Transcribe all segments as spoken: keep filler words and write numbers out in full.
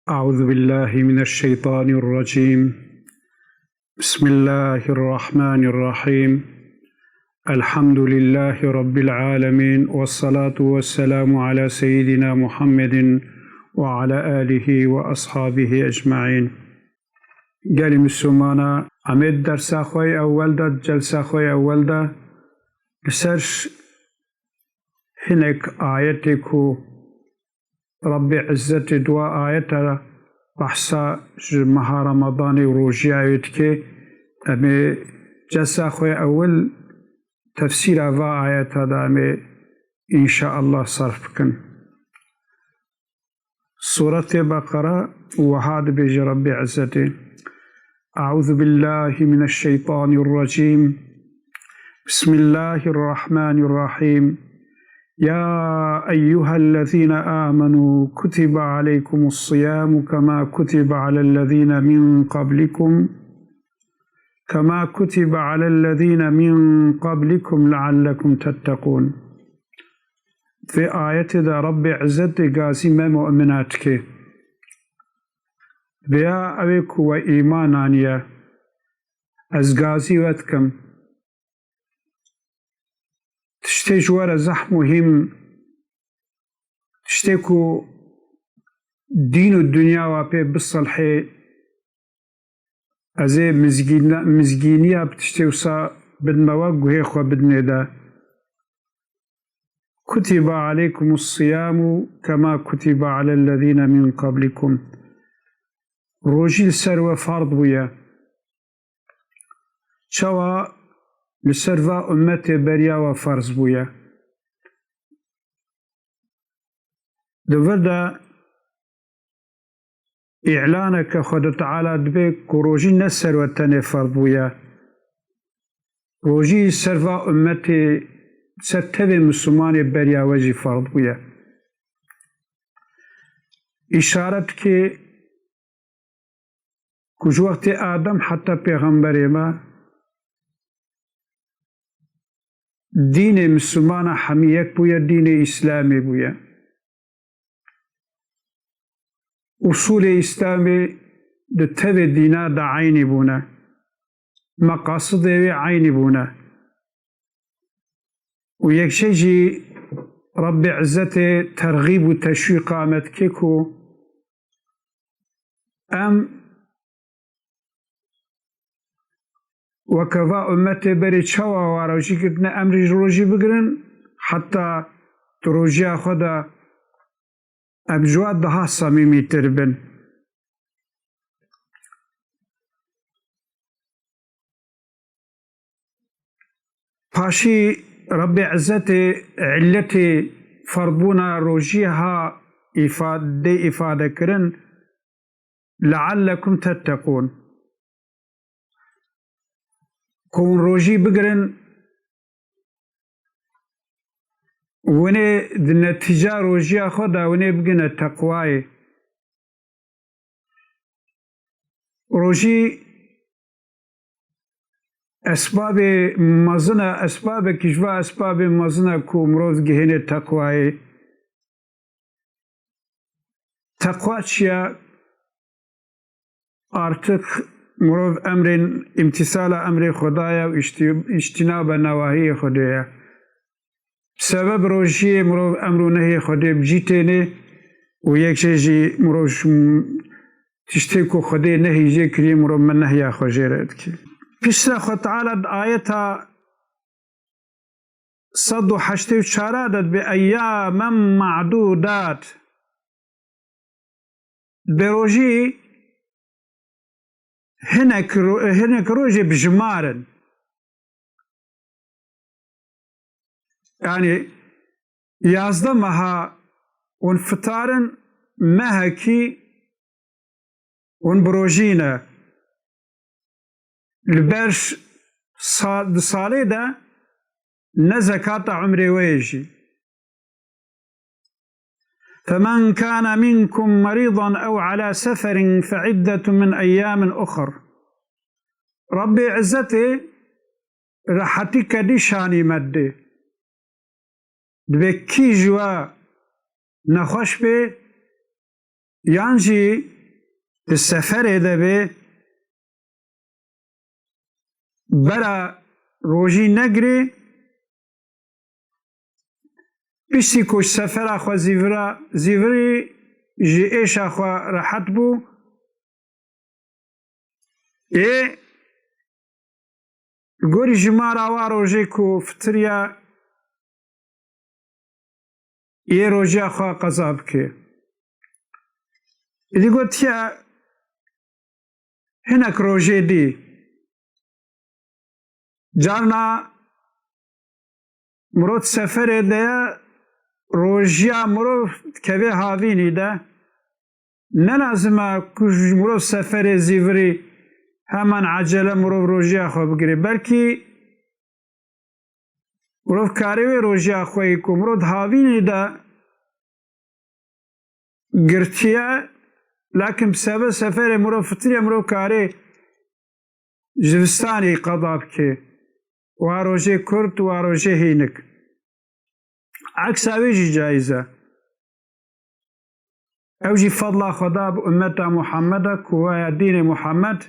أعوذ بالله من الشيطان الرجيم. بسم الله الرحمن الرحيم. الحمد لله رب العالمين، والصلاة والسلام على سيدنا محمد وعلى آله وأصحابه أجمعين. Gelî Mislimana, em ê dersa xwe yê ewel de, celsa xwe yê ewel de li ser hinek ayetê ku Rabbê Izzetê di wa ayeta behsa ji meha Remadanê û rojiya wê dike, em ê celsa xwe yê ewil tefsîra va ayeta de em ê înşaallah serf bikin. Sûretê Beqere wiha dibêje Rabbê Izzetê: أعوذ بالله من الشيطان الرجيم. بسم الله الرحمن الرحيم. يا أيها الذين آمنوا كتب عليكم الصيام كما كتب على الذين من قبلكم، كما كتب على الذين من قبلكم لعلكم تتقون. Vê ayetê de Rabbê Izzetê gazî me mu'mina dike. Vêya ew ê ku we îman aniye, ez gazî we dikim. Tiştê ji we re zehf muhîm, tiştê ku dîn û dinya we pê bisilhê, ez ê mizgîna-, mizgîniya bi tiştê wisa bidime we, guhê xwe bidinê de. كتب عليكم الصيام كما كتب على الذين من قبلكم. Rojî li ser we fard bûye. Çawa li ser va ummetê beriya we ferz bûye? Di vir de îlaneke Xwedê Teala dibe ku rojî ne ser we tenê ferz bûye. Rojî ser va ummetê, ser tevê Mislimanê beriya we jî ferz bûye. Îşaret dike ku ji wextê Adem heta Pêxemberê me, dînê Mislimana hemî yek bûye, dînê Îslamê bûye. Usulê Îslamê di tevê dîna de eynî bûne. Meqasidê wê eynî bûne. Û yek jê jî Rabbê Izzetê terxîb û teşwîqa me dike ku em weke va ummetê berê çawa wa rojî girtine, em jî rojî bigirin, heta di rojiya xwe de em ji wa daha samîmîtir bin. Paşî Rabbê Izzetê illetê ferdbûna rojiyê ha îfa-, dê îfade kirin, "Leallekum tetteqûn." Ku hûn rojî bigirin, hûn ê di netîca rojiya xwe de hûn ê bigine teqwayê. Rojî esbabê mezin e, esbabekî ji va esbabê mezin e ku mirov digihêne teqwayê. Teqwa çi ye? Artık mirov emrên, îmtîsala emrê Xwedê ye û îştî-, îştînabe newahiyê Xwedê ye. Sebeb rojiyê mirov emr û nehiyê Xwedê bi cî tênê û yek jê jî mirov ji m-, tiştê ku Xwedê nehî jê kiriye, mirov min nehiya xwe jê re dike. Piştre Xwe Teala di ayeta sed û heştê û çar de dibê eyyamen ma'dudat. Bi rojî hinek ro-, hinek rojê bi jimar in. Yani yazdeh meha hûn fitar in, mehekî hûn bi rojî ne. Li ber sa-, di salê de ne zekata umrê we ye jî. فَمَنْ كَانَ مِنْكُمْ مَرِيضًا أَوْ عَلَى سَفَرٍ فَعِدَّةٌ مِنْ أَيَّامٍ أُخَرَ. Rabbê Izzetê rehetî kedî şanî me didê. Dibê kî ji we nexweş bê, yan jî di seferê de bê, bera rojî negirê, piştî ku ji sefera xwe zîvira, zîvirî ji êşa xwe rehet bû, ê li gorî jimara wa rojê ku fitiriya, yê rojiya xwe qeza bike. Îdî gotiye hinek rojê dî. Carna mirov seferê de ye, rojiya mirov dikeve havînî de. Ne lazim e ku ji mirov seferê zîvirî hemen ecele mirov rojiya xwe bigire. Belkî mirov karê wê rojiya xwe yî ku mirov di havînê de girtiye, lakin bi sebe seferê mirov fitiriye, mirov karê zivistanê qeda bike. Wa rojê kurt, wa rojê hînik. Eksa wê jî caiz e. Ew jî fedla Xweda bi ummeta Muhammed e ku waya dînê Muhammed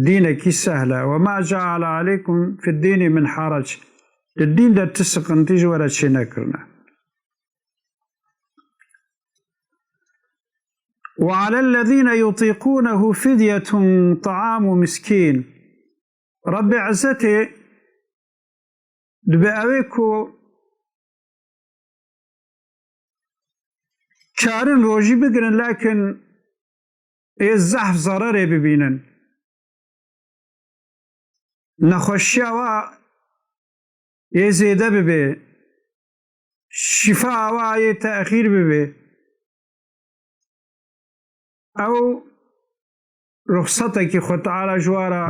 dînekî sehl e. Ve ma ceale aleykum fid dînî min harec. Di dîn de ti siqintî ji we re çênekirine. Ve alellezîne yutîqûnehu fidyetun taamu miskîn. Rebbê Izzetê dibe ewê ku karin rojî bigirin, lakin ê zehf zererê bibînin. Nexweşiya wa yê zêde bibe, şîfa wa yê texîr bibe. Ew ruxsetekî Xwe Teala ji wa re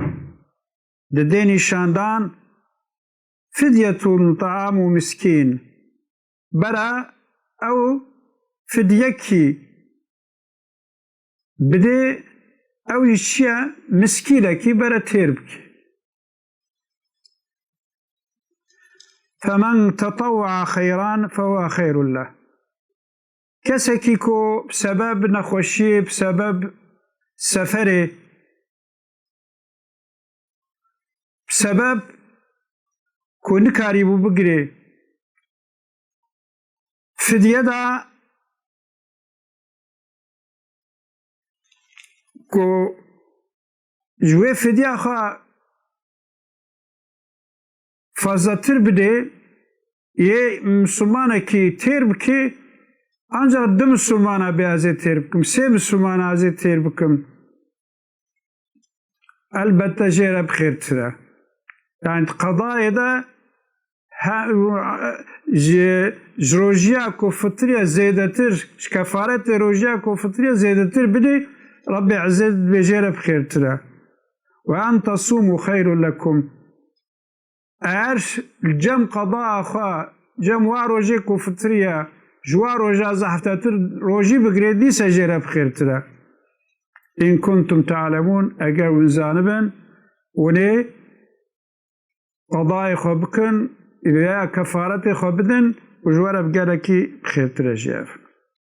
dide nîşandan, fidyetun taamu miskîn. Bera ew fidyekî bidê, ew jî çi ye? Miskînekî bere têr bike. Femen tetawwa xeyran fehuve xeyrun leh. Kesekî ku bi sebeb nexweşiyê, bi sebeb seferê, bi sebeb ku nikarîbû bigirê, fidye da, ku ji wê fidya xwe fazlatir bidê, yê misilmanekî têr bikê, ancak du misilmana bê ez ê têr bikim, sê misilmana ez ê têr bikim. Elbette jê re bi xêrtir e. Yani di qedayê de he, ji, ji rojiya ku fitiriye zêdetir, ji kefaretê rojiya ku fitiriye zêdetir bidê, Rabbê Izzet dibê jê re bi xêrtir e. Ve en tesûmû xeyrun lekum. Eger li cem qedaya xwe, cem wa rojê ku fitiriye, ji wa roja zehftetir rojî bigirê, dîse jê re bi xêrtir e. In kuntum ta'lemûn, eger hûn zanibin, hûn ê qedayê xwe bikin, ya kefaretê xwe bidin û ji we re bi gelekî xêrtir e jî ev.